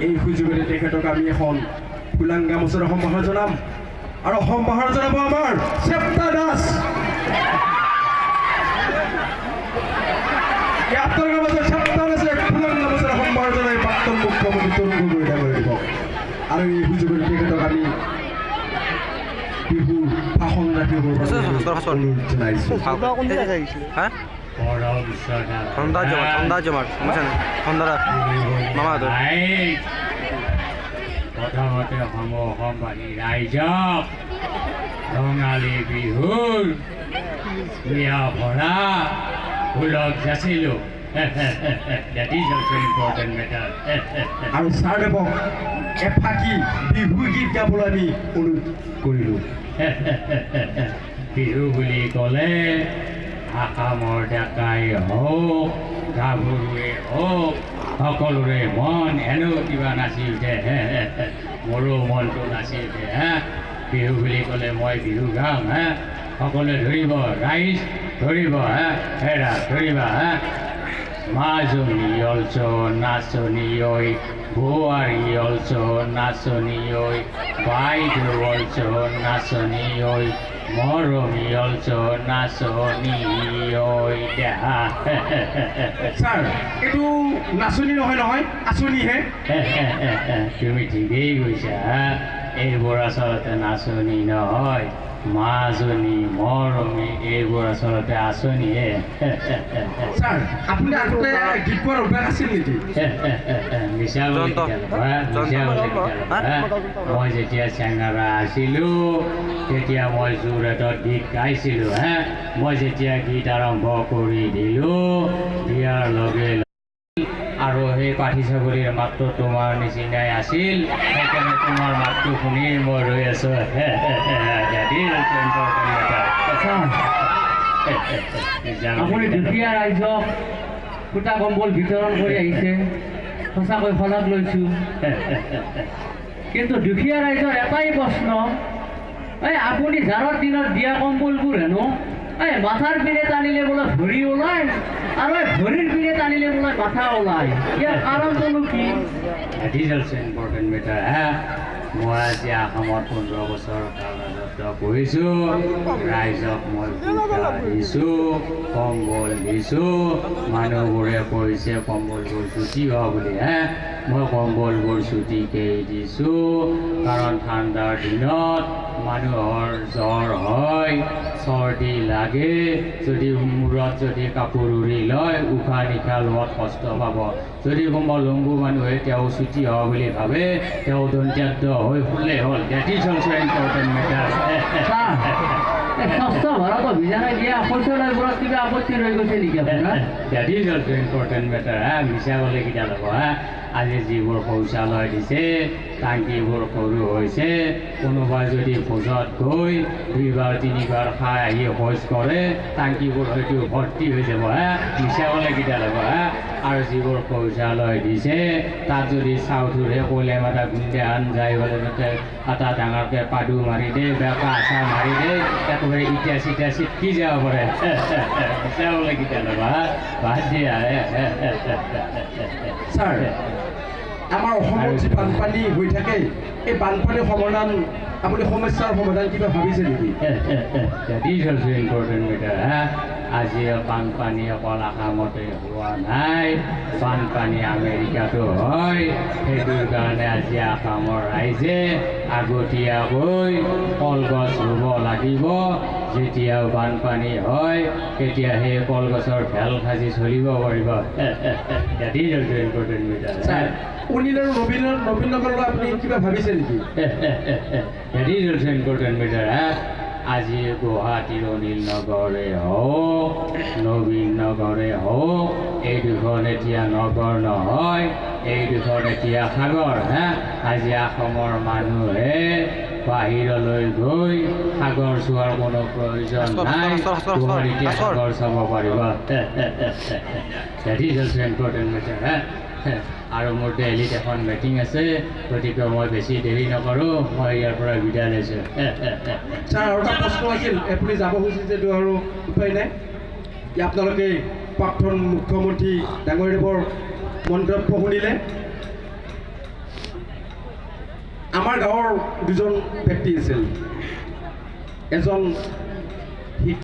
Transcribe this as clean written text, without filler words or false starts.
এই সুযোগতে তেখেতক আমি এখন ফুলাং গামোচাৰ সম্ভাষণ জনাম আৰু সম্ভাষণ জনাব আমাৰ চেপ্তা দাস। আপোনালোকৰ মাজত চেপ্তা দাসে ফুলাং গামোচাৰ সম্ভাষণ জনাই প্ৰাক্তন মুখ্যমন্ত্ৰী তৰুণ গগৈ ডাঙৰীয়াক আৰু এই সুযোগতে তেখেতক আমি বিহুৰ ভাষণ ৰাখিবৰ বাবে অনুৰোধ জনাইছোঁ। ঠাণ্ডা জমাৰ ঠাণ্ডা মামা প্ৰথমতে সমূহ অসমবাসী ৰাইজক ৰঙালী বিহুৰ বিয়া ভৰা ওলগ যাচিলোঁ। That is also important matter. আৰু ছাৰদেৱক এফাকি বিহু গীত গাবলৈ আমি অনুৰোধ কৰিলোঁ। বিহু বুলি ক'লে আসামৰ ডেকাই হওক গাভৰুৱে হওক সকলোৰে মন এনেও কিবা নাচি উঠে, মোৰো মনটো নাচি উঠে। হা, বিহু বুলি ক'লে মই বিহু গাম। হা, সকলোৱে ধৰিব, ৰাইজ ধৰিব। হা, হেৰা ধৰিবা। হা, মাজনী অলছ নাচনী ঐ, বোৱাৰী অলছ নাচনী ঐ, বাইদেউ অলছ নাচনী ঐ, মৰমী অলছ নাচনী ঐ দেহা। ছাৰ, এইটো নাচনী নহয় নহয়, আঁচনিহে। তুমি ঠিকেই কৈছা। এইবোৰ আচলতে নাচনী নহয়, মাজনী মৰমী এইবোৰ আচলতে আঁচনিহে। ছাৰ, আপুনি আগতে গীত গোৱাৰ অভ্যাস আছিল নেকি? মিছা মই যেতিয়া চেঙাৰা আছিলোঁ তেতিয়া মই যোৰহাটত গীত গাইছিলোঁ। হে, মই যেতিয়া গীত আৰম্ভ কৰি দিলোঁ, দিয়াৰ লগে আৰু সেই পাঠি ছাগলীৰ মাতটো তোমাৰ নিচিনাই আছিল, সেইকাৰণে তোমাৰ মাতটো শুনি মই ৰৈ আছোঁ। আপুনি দুখীয়া ৰাইজক সূতা কম্বল বিতৰণ কৰি আহিছে, সঁচাকৈ শলাগ লৈছোঁ। কিন্তু দুখীয়া ৰাইজৰ এটাই প্ৰশ্ন, এই আপুনি জাৰৰ দিনত দিয়া কম্বলবোৰ হেনো এই মাথাৰ পিনে টানিলে বোলে ভৰি ওলায় আৰু এই ভৰিৰ পিনে টানিলে বোলে মাথা ওলায়, ইয়াৰ কাৰণটোনো কি? That is also important matter. হা, মই আজি অসমত 15 বছৰ কাল ৰাজত্ব কৰিছোঁ, ৰাইজক মই সূতা দিছোঁ, কম্বল দিছোঁ। মানুহবোৰে কৈছে কম্বলবোৰ চুটি হোৱা বুলি। হে, মই কম্বলবোৰ চুটিকেই দিছোঁ, কাৰণ ঠাণ্ডাৰ দিনত মানুহৰ জ্বৰ হয়, চৰ্দি লাগে, যদি মূৰত যদি কাপোৰ উৰি লয় উশাহ নিশাহ লোৱাত কষ্ট পাব। যদি কোনোবা লম্বু মানুহে তেওঁ চুটি হোৱা বুলি ভাবে, তেওঁ দন্ত্যাদ্য হৈ শুলেই হ'ল। That is also important matter. স্বচ্ছ ভাৰত অভিযানে দিয়া শৌচালয়বোৰত কিবা আপত্তি ৰৈ গৈছে নেকি আপোনাৰ? That is also important matter. হা, মিছা ক'লে কেইটা ল'ব। হা, আজি যিবোৰ শৌচালয় দিছে টাংকিবোৰ সৰু হৈছে, কোনোবাই যদি ভোজত গৈ 2বাৰ 3বাৰ খাই আহি শৌচ কৰে, টাংকিবোৰ হয়তো ভৰ্তি হৈ যাব। হা, মিছা ক'লে কেইটা ল'ব। হা, আৰু যিবোৰ শৌচালয় দিছে তাত যদি চাউথুৰে কলে এটা গুণ্ডাহান যায় বোলে তাতে এটা ডাঙৰকৈ পাদু মাৰি দে বা আচা মাৰি দে, একেবাৰে ইটা চিটা চিটকি যাব পাৰে। মিছা ক'লে কেইটা ল'ব। হা, বাদ দিয়া। ছাৰ, আমাৰ অসমত যি বানপানী হৈ থাকে, এই বানপানীৰ সমাধান আপুনি সমস্যাৰ সমাধান কিবা ভাবিছে নেকি? That is also important matter. হা, আজি বানপানী অকল আসামতে হোৱা নাই, বানপানী আমেৰিকাতো হয়। সেইটোৰ কাৰণে আজি আসামৰ ৰাইজে আগতীয়াকৈ কলগছ ৰুব লাগিব। যেতিয়া বানপানী হয় তেতিয়া সেই কলগছৰ ভেল সাজি চলিব পাৰিব। That is also important matter. Sir, Anil আৰু নবীন নগৰলৈ আপুনি কিবা ভাবিছে নেকি? That is also important matter. হা, আজি গুৱাহাটীৰ অনিল নগৰে হওক নবীন নগৰে হওক, এই দুখন এতিয়া নগৰ নহয়, এই দুখন এতিয়া সাগৰ। হা, আজি অসমৰ মানুহে বাহিৰলৈ গৈ সাগৰ চোৱাৰ কোনো প্ৰয়োজন নাই, গুৱাহাটীতে সাগৰ চাব পাৰিব। That is also important matter. হা, আৰু মোৰ দেলহিত এখন মিটিং আছে, গতিকে মই বেছি দেৰি নকৰোঁ, মই ইয়াৰ পৰা বিদায় লৈছোঁ। ছাৰ, আৰু এটা প্ৰশ্ন আছিল, আপুনি যাব খুজিছে যিটো আৰু উপায় নাই। আপোনালোকে প্ৰাক্তন মুখ্যমন্ত্ৰী ডাঙৰীয়াদেৱৰ মন্তব্য শুনিলে। আমাৰ গাঁৱৰ দুজন ব্যক্তি আছিল, এজন